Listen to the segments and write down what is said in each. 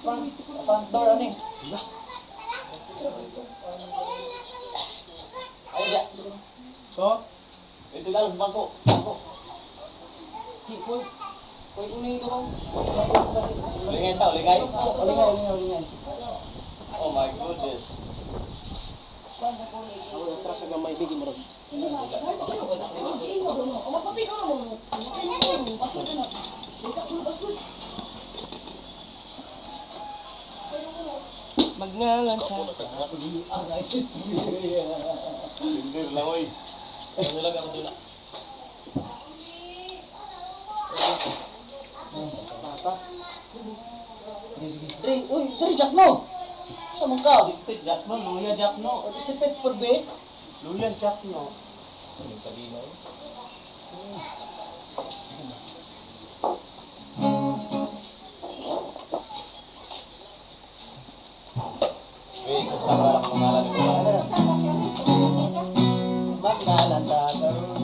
Front door ani. Ay, ya. So, Ito lang bangko. Bangko. di ko koy uni ito bang. Lingay tao, lingay. Ulingay, ulingay, ulingay. Oh my goodness. Ako atras sa gamay bigi mo ron. Magngalan sa Hindi lang oy. Ano lang ako dula. Bata. Sige, sige. Dre, uy, dre, Jack no. Sa mong ka? Dito Jack no, Luya Jack no. Participate por B. Luya Jack no. Ano talino? Wait, sa parang mga ko. Magngalan ta karon.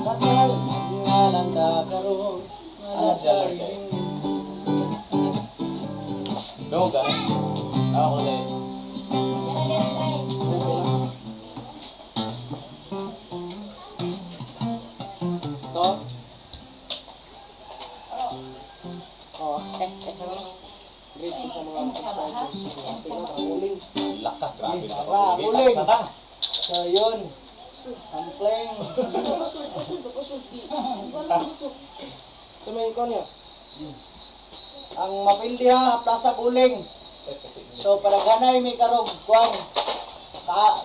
Takal, ngalan ta karon. Ngalan sa ilim. No, gano'n. Ako na To. Oh, ano? Great sa mga subscribers. Tingnan ang uling. Laka, grabe na. Tara, uling. So, yun. Sampling. Sa may ikaw niya? Ang mapildi ha, plaza guling. So, para ganay may karog, kuan, ka,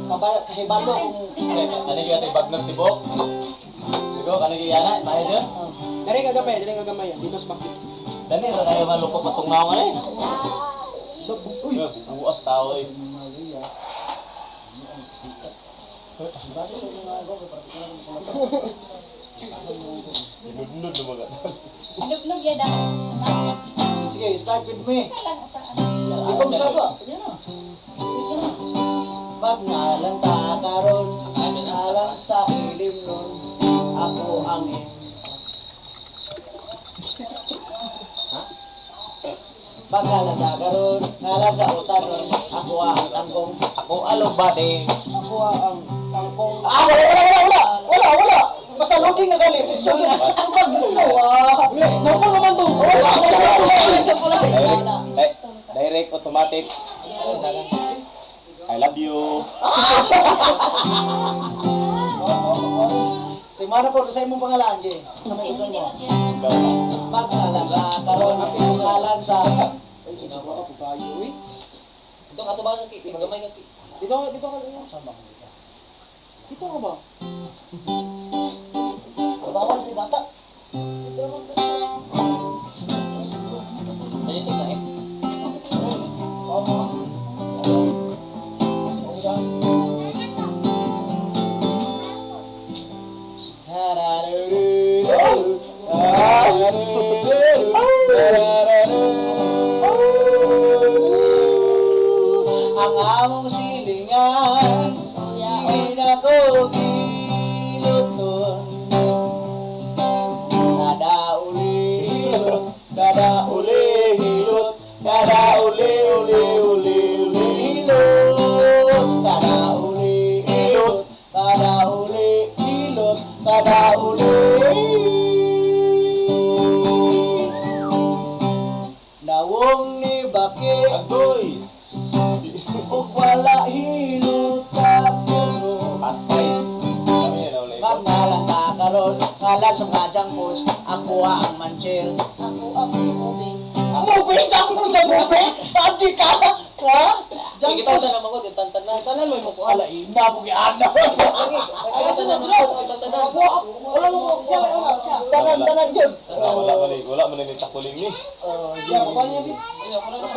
kaba, kahibalo kung Ano yung ating bagnos, Tibok? Tibok, ano yung yana? Tayo dyan? Dere ka gamay, dere ka gamay. Dito sa bakit. Dali, ra kayo malukot patong naong ano eh. Uy, bubuas tao eh. Base sa mga ako, para Nudnud na mga. Lugnog yan ah. Sige, start with me. Isa lang, isa ano. Di ko masaba. Yan na. Ito na. Magngalan ta karon, alang sa ilim nun, ako ang Magngalan ta karon, ngalan sa utanon, ako ang tangkong. Ako alugbate. Ako ang tangkong. Ah, wala, wala, wala, wala! Wala, wala! Basta loading na gali. So, ang pag so, ah. Sample naman to. Wala, wala, wala, wala. Direct, eh, direct automatic. I love you. Si Mara po, sa imong pangalan, Jay. Sa may gusto Hindi mo. na siya. Pangalan na karon ngalan sa Ito ka ba kay gamay nga. Dito dito ka dito. Dito ka ba? Bawal di bata. Sa YouTube na eh. Ang among silingan Suya. Hindi na ko giluton. Kada uli hilot, kada uli hilot, kada uli uli uli uli hilot, kada uli hilot, kada uli hilot, kada uli. Nawong ni Baki Agoy. ug wala hilot ka pero Patay. Kami na ulit. Magnalan ta karon, ngalan sa mga junk foods, ako ang manchel. Ako ang ube. Mubi, junk food sa mubi? Adi ka? Ha? Junk Kita foods? sa naman ko tantanan. Tanan mo mo ko ala ina po gi ana. Ay, sa naman ko tantanan. Wala mo siya, wala siya. Tanan tanan gyud. Wala, wala man eh. Wala man eh. Takuling ni. Oh, siya ko niya bi. Ay, ako na lang.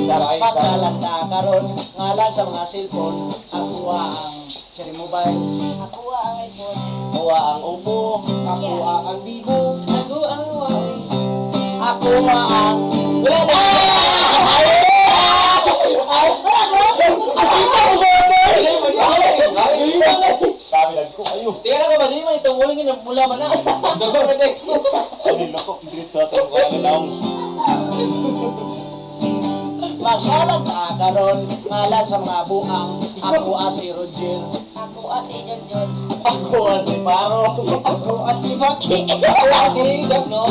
Sara ay, sara. Magnalan ta karon, ngalan sa mga cellphone, ako ang Cherry Mobile, Ako ang iPhone. Kuha ang upo. ako ang Vivo, Ako ang Huawei. ako ang Wala na. Ah! Ayo. Tingnan ko ba, di man itong uling yun, mula man na. Dugo na kayo. Ay, loko. Diretso ato ang ano naong. Magsalan ta karon ngalan sa mga buang. Ako si Roger. Ako si John John. Ako ah, si Paro. Ako si Maki. Ako si Jack, no?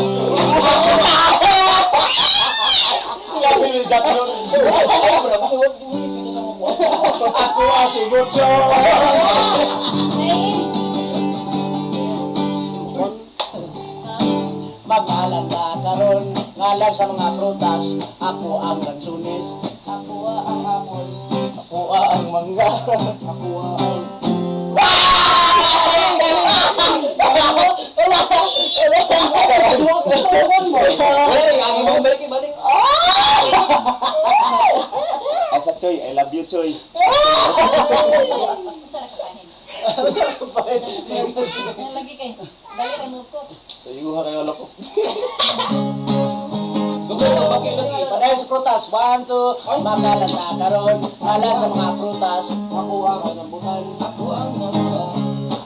Grabe ni Jack no. Ay, bro, bakit huwag mo isuto sa mga buwan? Ako ah, si Butcho. Magalan ta karon ngalan sa mga prutas. Ako ang lansunis. Ako ang apple. Ako ang mangga. Ako ang Wala rin, ang ibang balik, balik. Asa Choy, I love you Choy. Usa ra ka pahin. Lagi kay. Dali ra mo ko. Sa iyo kayo loko. Dugo na, bakit lagi? Padayon sa prutas. One, two. Magalan ta karon ngalan sa mga prutas. Ako ang rambutan. Ako ang mangga.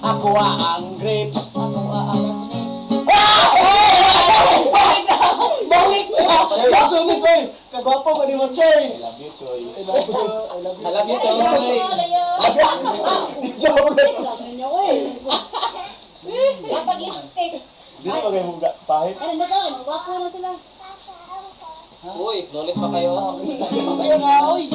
Ako ang grapes. Ako ang lansunis. Balik na! Balik na! Lansunis oy! Kagwapo ko ni mo, Choy! I love you Choy. I love you. I love you. I love you, Choy. Dapat lipstick. Di na bagay mong pahit. Ano ba to? Magwapo na sila. Uy, flawless pa kayo. Ayun nga, oy. Ay.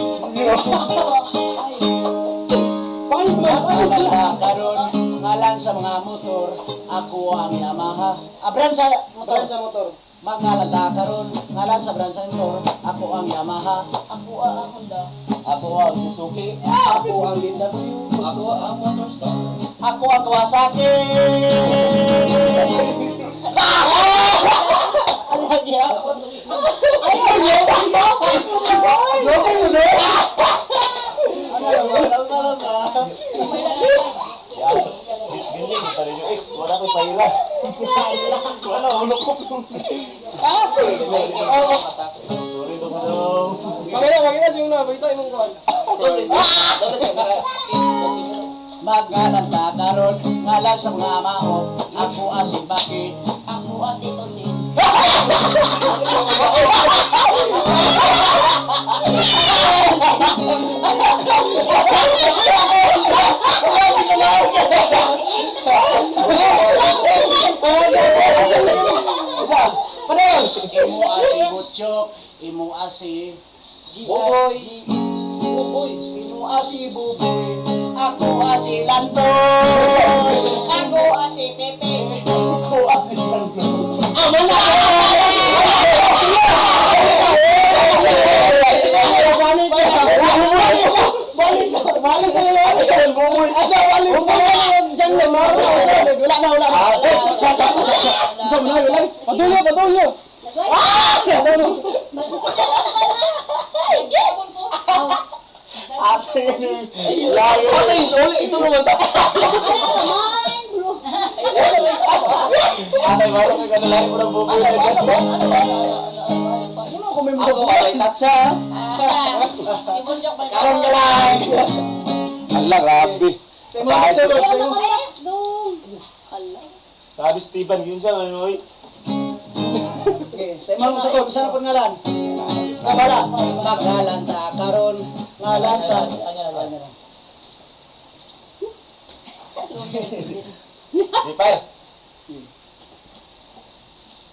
Magalan ta karon ngalan sa mga motor. Ako ang Yamaha. Ah, brand sa motor. Brand sa motor. Magalan ta karon ngalan sa brand sa motor. Ako ang Yamaha. Ako ang Honda. Ako ang Suzuki. Ako ang Linda Buyo. Ako ang motor star. Ako ang Kawasaki. Alam niya. Ay, Ya. Ganyan pa rin yung eh. Wala ko'y pahila. Wala, ulo ko. Ay, oo. Sorry dong dong. Pakita, pakita si Una, pakita imong kuwan. Doble sa kamera. Magalan ta karon ngalan sa mga maot. Ako asin baki. Ako si Tolin. Isa, padayon. Imo asi Butchok, imo asi Buboy. Buboy. Imo asi Buboy, ako asi Lantoy. Ako si Pepe. Ako ah, si Django. Balik na. Balik na. Balik na. Balik na. Buboy. Ada balik na. Diyan na Wala na, wala na. Isa mo na, wala. Patuloy, patuloy. Ah! Ate. Layo. Patay, uli, ito naman ta. Ate, wala ka ganun lang mo ng buboy. Ano ako may Ako ay tatsa. Karon ka lang. Ala, grabe. Sa imo, sa imo, sa imo. Grabe, Steven. Yun siya, ano, oy. Okay, sa imo sa ko, sa na pangalan? Kabala, magalan ta karon ngalan sa Di, par.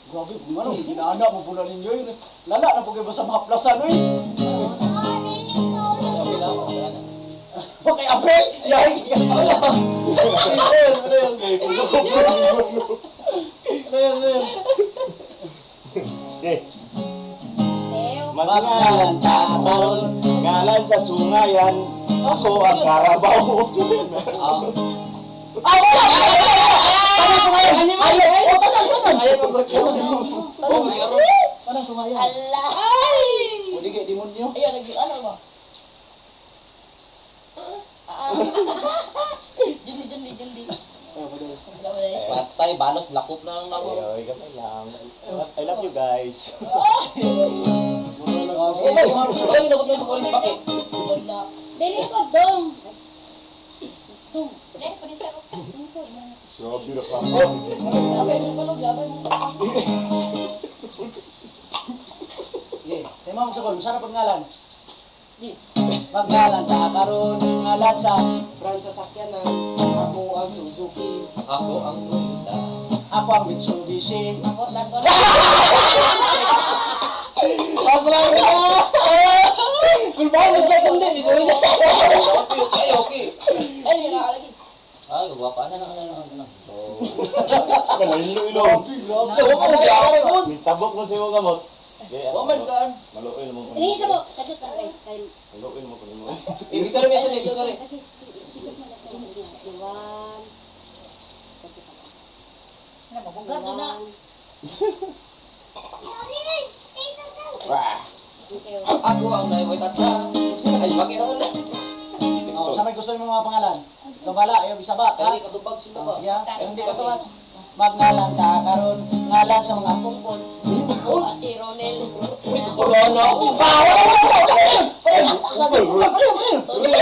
Grabe, kung ano, ginaana mo po na ninyo yun. Lala na po kayo ba sa mga plaza, no eh? Sabi lang, wala na. Okay, April! Yahay ka! Wala! Ano yun? Ano yun? Ano yun? Ano yun? Eh, Magalan ta karon. Ngalan sa sungayan. Ako ang karabaw. Ah. Ah, wala! Wala! Wala! Tanang sungayan! Ay, oh, tanang, tanang! Ayan, mag-go. Tanang, tanang sungayan. Allah! Ay! O, di kay demonyo. Ayun, nag ano ba? Ah. Jundi, jundi, jundi. Ay, wala. Wala, wala. Patay, balos, lakop na lang ako. Ay, gamay lang. I love you guys. Oh, sige, Wala yung nabot na yung pag-ulis, bakit? Wala. Dili ko dong. Dong. Dili pa din tayo. Grabe na ka. Labay mo pa, labay mo pa. Sige, sa imo magsugod, unsa na pangalan? Magngalan ta karon ngalan sa Brand sa sakyanan. Ako ang Suzuki. Ako ang Toyota. Ako ang Mitsubishi. Ako, Lando. Pasalamat ka! Kulbahan, mas may kundi. Sorry. Okay, okay. Ay, hindi na lagi. Ay, gwapa na lang lang lang. Kalahilo ilong. Grabe. Tabok mo sa iyong gamot. Wa man kan. Maluoy mo. Ini sa mo, kadot na guys. Kay Maluoy mo kuno mo. Eh, Victory, may sabi, Victory. sikot mo na to. One. Na, mabugat na. Wah. Okay. Ako ang naiway tatsa. Ay, bakit naman na? Oh, sa may gusto nimo mga pangalan? Ikaw bala, ayaw isaba. Ha? Kaya katubag sila Oh, ba? sige ha. Pero hindi ka tuwan. Magngalan ta karon ngalan sa mga Bungkol. Ako, si Ronel. Uy, kukulo na ako. Ah, wala wala wala. Wala. Sabi, wala wala wala.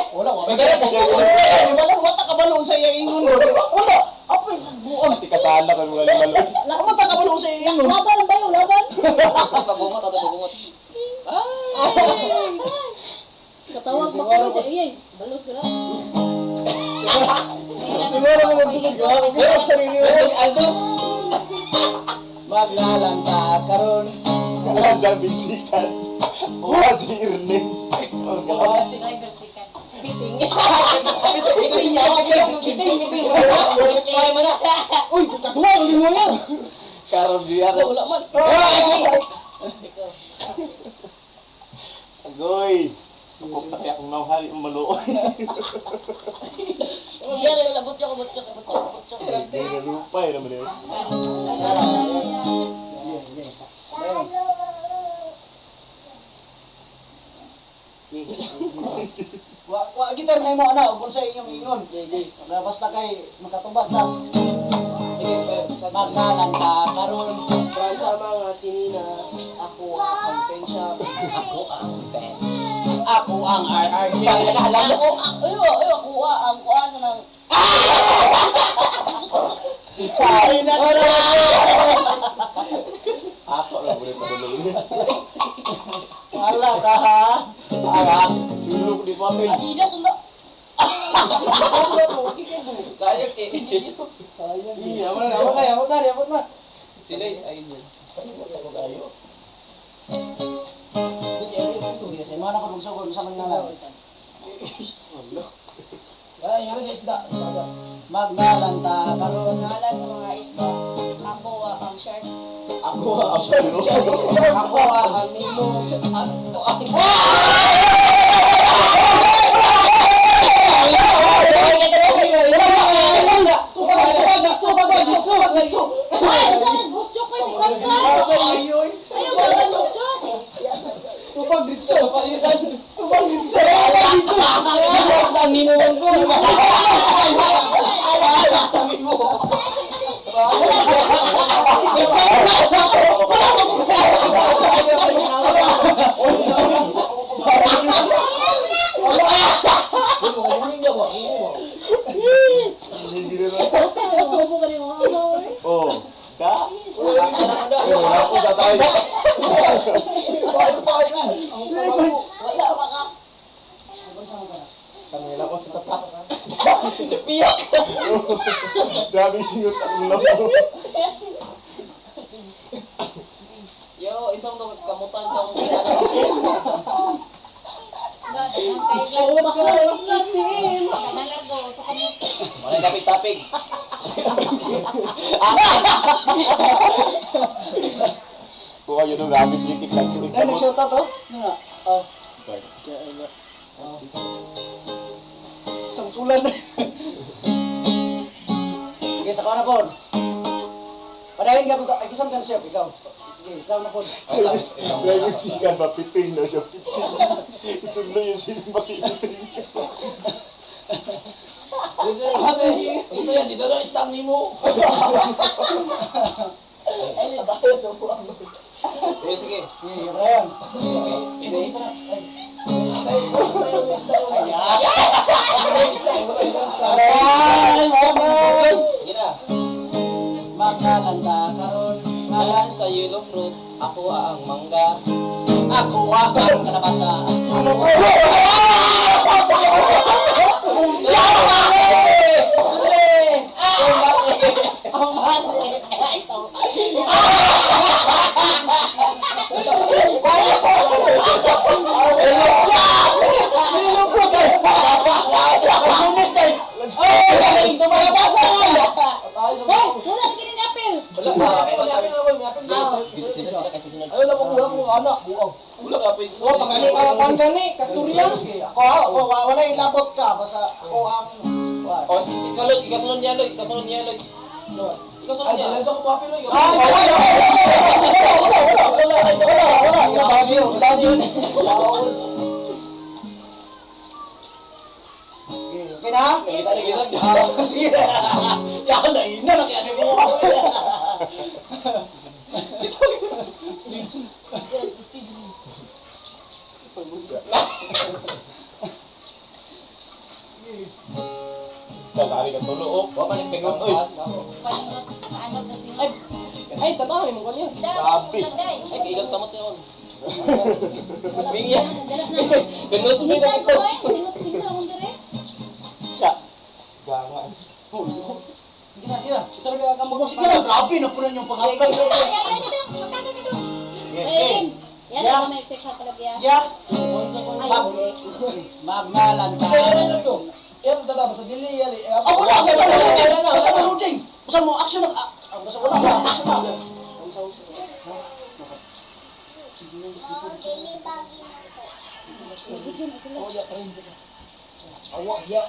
Wala wala. May ganun, kukulo. Wala wala ka balon sa iya ingon. Wala. Apoy buong. Tikasala ka mga maluoy. Wala ka balon sa iya ingon. Laban ba yung laban? Ay, pagungot, ato pagungot. Ay! Katawag pa ko siya. Iyay. Balos ka lang. Siguro mo magsugod ka. Kaya sarili mo. Ay, si Aldos. Magngalan ta karon. Alam siya bisikan. Wah, si Irne. Driver sikat. Biting. Kiting niya, kiting, kiting. Ay, mana. Uy, katuwa, hindi mo yan. Karob diya. Wala man. Agoy. Tukok na kaya akong nauhali ang maluoy. Diyan na yung butyo, butyo, butyo, butyo. Hindi na lupay naman eh. Wa wa gitar na mo ana ug unsa inyong ingon. Basta kay makatubag ta. Sige, pero sa Magngalan ta karon. Brand sa mga sinina. Ako ang pensya. Ako ang Ben. Ako ang RRJ. Pangina, alam mo. Ako, ay, ay, ako, ang kuan ng Ay na Ako lang ulit maluoy. Wala ka ha. Ara, sulok di papel. Adidas na. Kaya kay. Iya, wala na. Abot na, abot na, abot na. Sila, ayun yun. Sige, sa imo na ko magsugod sa magngalan. Ay, ano sa isda. Magngalan ta karon. Ngalan sa mga isda. Ako ang shark. Ako ang maluoy. Ako ang Nino. Ako ang Ay, sa mas butyo ko, di ka sa. Ayoy. Ayaw, wala butyo. Tubag ritso. Tubag ritso. Mas na ang ninong ko. Hindi na. Oh, da. Eh, wala ko tatay. Wala pa ka. Tangina ko sa tatak. Piyak. Grabe singot ang labo. Yo, isang to kamutan sa akong kaya. Nalargo sa kami. Wala tapig-tapig. Kung kayo nung grabe silikik lang. Ay, nag-shoutout to? Ano na? Oh. Sampulan na. Sige, sa na po. Padayon ka po. Ay, kusam ka na chef. Ikaw. Sige, ikaw na po. Ay, tapos, ikaw muna. Grabe sikan ba piting na siya piting. Ituloy yung sinimakipiting. Ito yan, dito na isang nimo. Sige, sige. Sige, Brian. Okay. Sige. Ay. Ay, sabon. Gina. Makalanda karon. Ngalan sa yellow fruit, ako ang mangga. Ako ang kalabasa. Hoy, wala na gini apel. Wala pa. Ay, wala ko, wala ko anak. Buang. Wala ka pa. Oh, pangali ka ang gani, kasturi lang. Ako, ako, wala ilabot ka. Basta ako ang... Oh, si si Kaloy, ikasunod niya, Loy. Ikasunod niya, Loy. Ikasunod Ay, niya. dala sa ko papi, Loy. Ay, wala, wala, wala, wala, wala, wala, wala, wala, wala, Okay na? Kita na kita. Ah, sige. Yan, lain na, nakianin mo. Dali ka tulo oh. Wa man nagpekang Oy. Ano kasi? Ay, ay, tatawa mo kanya. Grabe. Ay, kailag samot niya. Wala. Bingya. Dala na. Ganus mi na Singitan ko eh. Singot singot akong dire. Siya. Ganga. Sige na, sige na. Isa na ka mo. Sige na, grabe, napunan yung pag-aplas. Ay, ay, ay, dito. Magkano dito? Okay. Yan, Yeah. ako may picture pala biya. Sige. Ay, Mag, magngalan ka. Iya, tata, basta dili, yali. Ah, wala, basta loading. Basta loading. Basta mo, action na. Ah, basta wala na, action na. Awa, ya.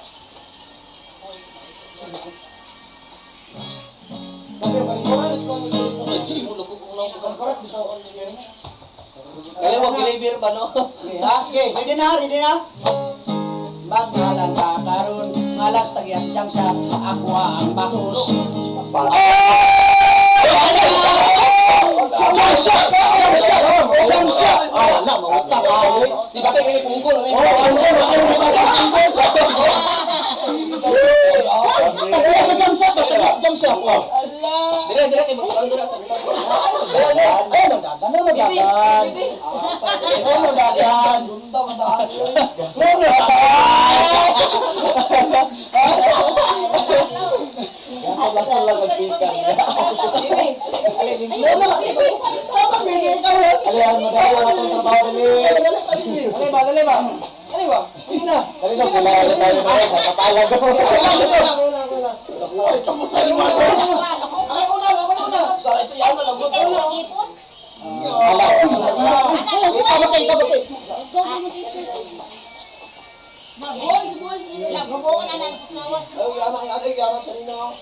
Kaya mo gilibir ba no? Okay, ha? Sige, ready na, ready na. Magngalan ka karon, ngalas tagias tiyang siya, ako ang bakos. Jump shot! Jump shot! Jump shot! Ah, wala, mauta ka. Si bakit kay pungko no? Oh, ano, ano, ano, ano, Tagias sa jump shot, tagias sa jump shot. Oh. Dire dire kay magkuan dire. Oh, nagdagan, oh, nagdagan. Oh, nagdagan. Oh, nagdagan. Basta lang nagpika. Tama, bigay ka rin. Alihan mo dahil ang atong trabaho dali. Dali ba, dali ba? Dali ba? Sige na. Dali na pula tayo na sa katalag. Ako na, ako na. Sa isa yan na lagot. Ipon. Ala. Tama kayo, tama kayo. Magol, gol. Lagubo na lang pusawas. Ay, yaman, ay, yaman sa nino.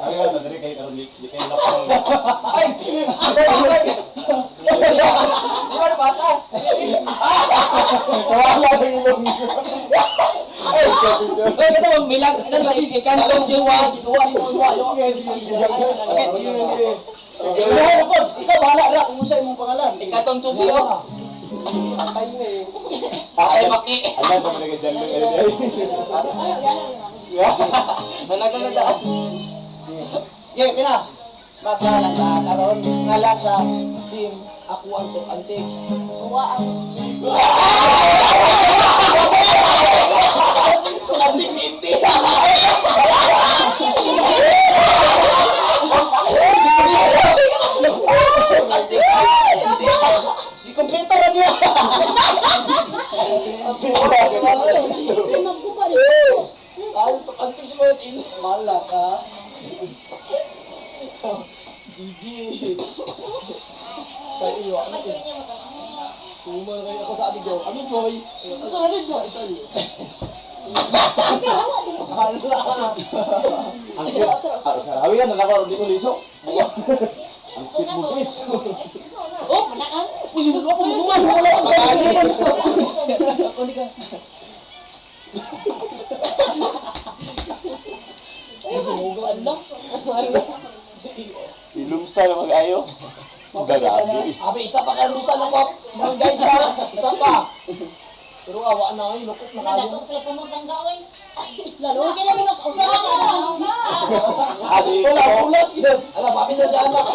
Alihan na dali kay karon di kay lakang. Ay! Di ba patas? Wala na ilong. Ay, kasi Oy, kato mo milag ano ba ikan tong juwa. Duwa, duwa, duwa. Sige, sige, sige. Sige, ikaw bahala ra kung unsa imong pangalan. Ikan tong chusi oh. Ay maki. Alam ba mo na dyan ay. Nanagalada. Ye, kina. Magkalan ka karon ngalan sa Sim, ako ang to antics. Uwa ang Gikompleto ra niya. Ay, to antics mo in. Mala ka. GG. Kay iyo, ano ko? Tumal kayo ako sa amigo. Amigoy. Sa amigo, isa niyo. Hala. Ang cute. Awihan na ako di ko liso. Ang cute mo please. Oh, manakan. Uy, sinulo ako bunga. Wala ko. Ako ni ka. Ala. Ilumsa na mag-ayo. Grabe. Abi, isa pa kay Rusa na po. Mga guys ha, isa pa. Pero awa na ay, lukot na kayo. Nadatok sila pumutang ka, oy. Lalo ka na rin ako. Usa ka na. Ah, sige. Wala, pulas yun. Ala, papi na si anak.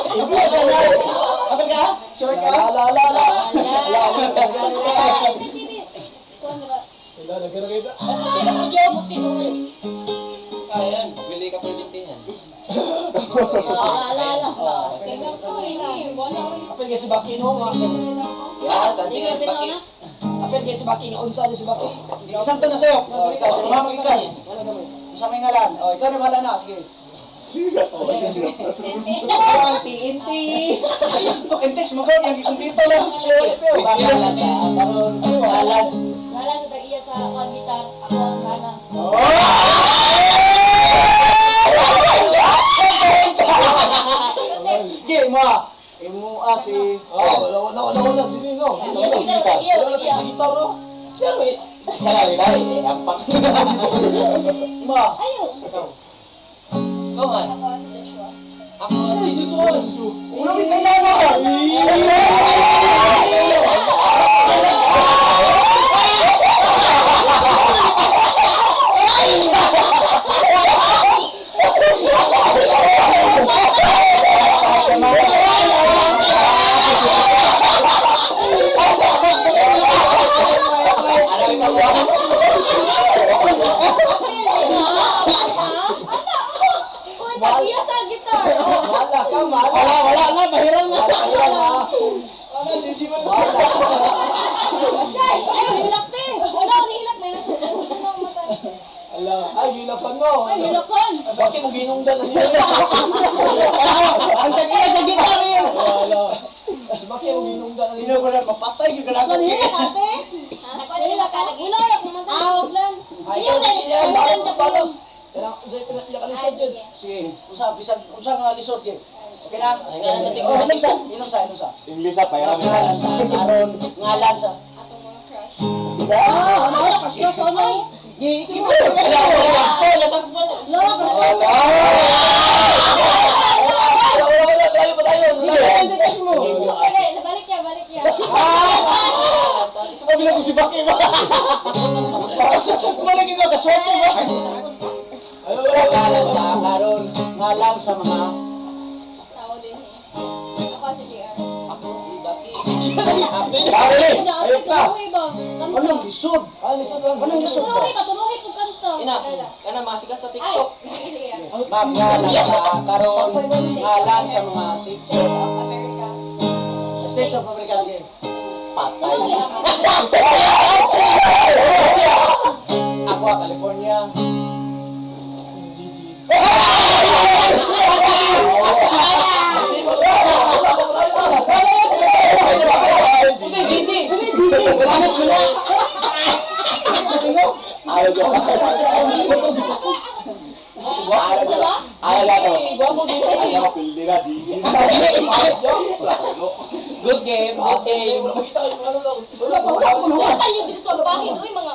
Apel ka? Sure ka? Ala, ala, ala. Ala, ala. Wala, nagkaroon. Kaya yan, bili ka pa rin yan. Ala ala. Apel kay si Baki no, nga. Yan, chancing yan, baki. Apel kay si Baki nga unsa ni si Baki. Isang to na sa'yo. Oh, ikaw, sa mama ikaw. Sa may ngalan. Oh, ikaw na bahala na. Sige. Sige. Oh, TNT. Tok intex mo ko, yung kumpleto lang. Ngalan ka, karon. Ngalan. Wala sa tag-iya sa kuan gitar. Ako ang sana. Sige, mo ah. Imo ah si Oh, wala wala wala wala dili no. Iya, gitar, iya, Wala iya. sa gitar no. Siya na rin ay, ampak. Imo ah. Ayo. Ikaw man. Ako si Joshua. Ako Isa si Jesus. Ulo may kailangan. Alam ito mo. Uy, tag-iya sa gitar. Wala ka, wala. Wala, wala nga, mahirang nga. Wala na. Wala, sisi mo. Guys, ayo hilak te. Wala ko nihilak may nasa mata. Ala, ay gilakan no. Ay hilakan. Baki mo ginungdan na niya. Ang tag-iya sa gitar yun. Wala. Baki mo ginungdan na Hindi niya. ko na mapatay, yung ganako. Hilak ate. Ako nihilak ka lagi. Wala ko man lang. Ay, sige yan, balos balos. Kailangan sa pinapila ka Ay, yun. sige. Sige, usa bisag usa nga lisod gyud. Okay lang. Ay, ngalan sa Oh, inom sa, inom sa, inom sa. English ah, pahirap. Ngalan sa karon, ngalan sa. Atong mga crush. Ah, ano ka ano? Gi, sige. Wala, wala. Wala, sa wala. Wala ka. Wala, wala, wala, tayo pa tayo. Wala sa cash mo. Okay, balik ya, balik ya. Sa kabila ko si Baki ba? Kumana ko kaswerte ba? Ay, wala, wala, Ngalan sa karon, ngalan sa mga Tao din eh. Ako si JR. Ako si Baki. Grabe! Una ate Ayun ka. tuloy ba? Kanta. Anong lisod? Ah, lisod lang. Anong lisod ba? Tuloy ka, tuloy po kanta. Ina, kana mga sikat sa Ay, TikTok. sige, sige. Ma'am, ngalan sa karon, ngalan sa mga States TikTok. of America. States of America sige. Patay. Tuloy ako. Ako ah, California. Kasi Gigi. Mamas mo na. Ayaw ko. Ayaw ko. Ayaw ko. Gwapo Gigi. Ayaw ko, pildi na, GG. Good game, good game. Wala makita kayo, ano lang. Wala pa, wala pa. Wala tayo dito sa bahin, uy mga.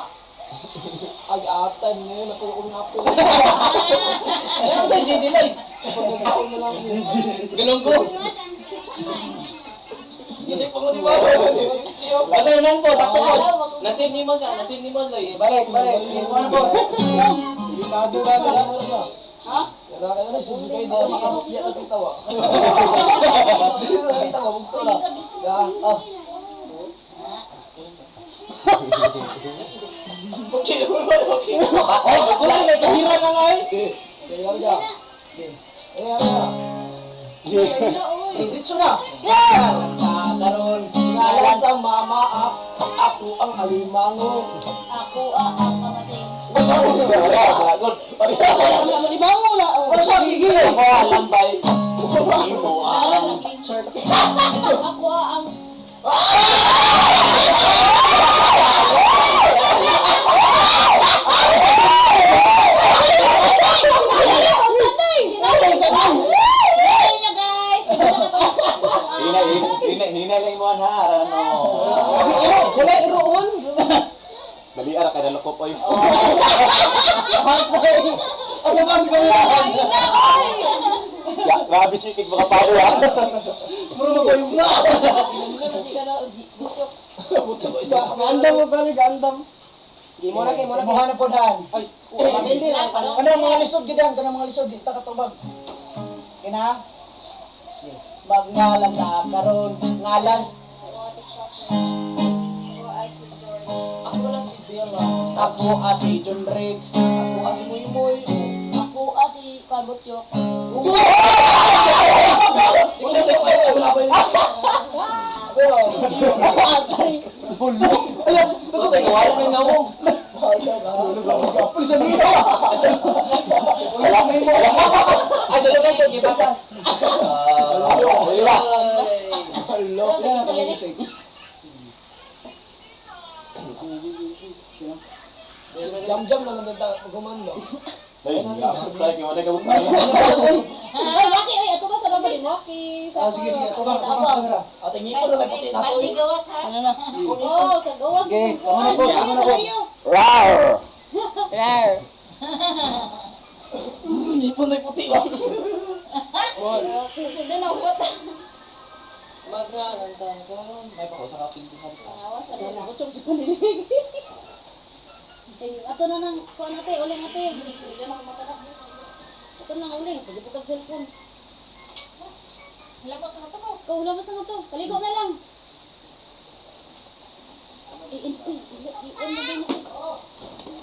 Ag atan eh, matulog na ako. Ano sa Gigi Lloyd? Pagkakaon na lang. Galong ko. Kasi panguniwala. Kasi unan po, takbo po. Nasave ni mo siya, nasave ni mo Lloyd. Balik, balik. Ano po? Delikado ba na lang siya? Ha? Wala ka na, sindi kayo dito sa kapit tawa. Dito sa kapit tawa, bugto na. Ya, ah. Okay, wala, okay. Ay, wala may kahirang nga nga eh. Kaya nga. Kaya nga. Wala, uy. Dito na. Ngalan sa karon, Ngalan ngalan sa mama, ako ang alimango. Ako ah, ang kamatay. Wala, wala. Good. Wala di ba wala? Oh. Ano sa gigi? Ako, lambay. Imo, ah. Ako ah, ang Ayun nyo guys. Wala ka to. Hina, hina, hina, hina lang mo ha, ano. Wala iroon. Dali ara kay nalukop oy. Ano ba sa kami? Ayun na, uy. Ya, grabe si Kicks mga paro ha. Mura magayong na. Butchok. Butso ko isa. Gandam mo kami, gandam. Di mo na kay mo na. Muha na po daan. Ay, pamilya lang pa. Ano ang mga lisod gidan, kanang mga lisod di ta katubag. Kina? Magngalan na karon, ngalan Ako na si Bella. ako si John Rick. Ako si Muy Muy. Ako si Kwan Butchok. Wala ba yun? Alam, tuko kay wala na nawong. Pulis na dito. Wala mo mo. Ay, dalo kay gibatas. Wala. Hello. Jam-jam lang ang danta guman no. Ay, basta kay wala ka mo. Ay, Waki, ay, ato ba sa ba rin, Waki? Ah, sige, sige, tubag, tubag sa camera. Ate ngipon na may puti na to. Pati gawas ha. Ano na? Oo, sa gawas. Okay, tama na po, tama na po. Rawr! Rare. Ngipon na puti ba? Sudah na ubat. Magngalan ta karon. May pa sa kapinduhan. Awas sa Sana, butchok si Kunilig. Ay, ato na nang, kuha natin, uling natin. Sudah na kumata na. Ato na nang uling, sige po kag cellphone. Wala mo sa mata ko. Ikaw, wala mo sa mga to. Kaligo na lang. Eh, eh, eh, eh, eh, eh, eh, eh, eh,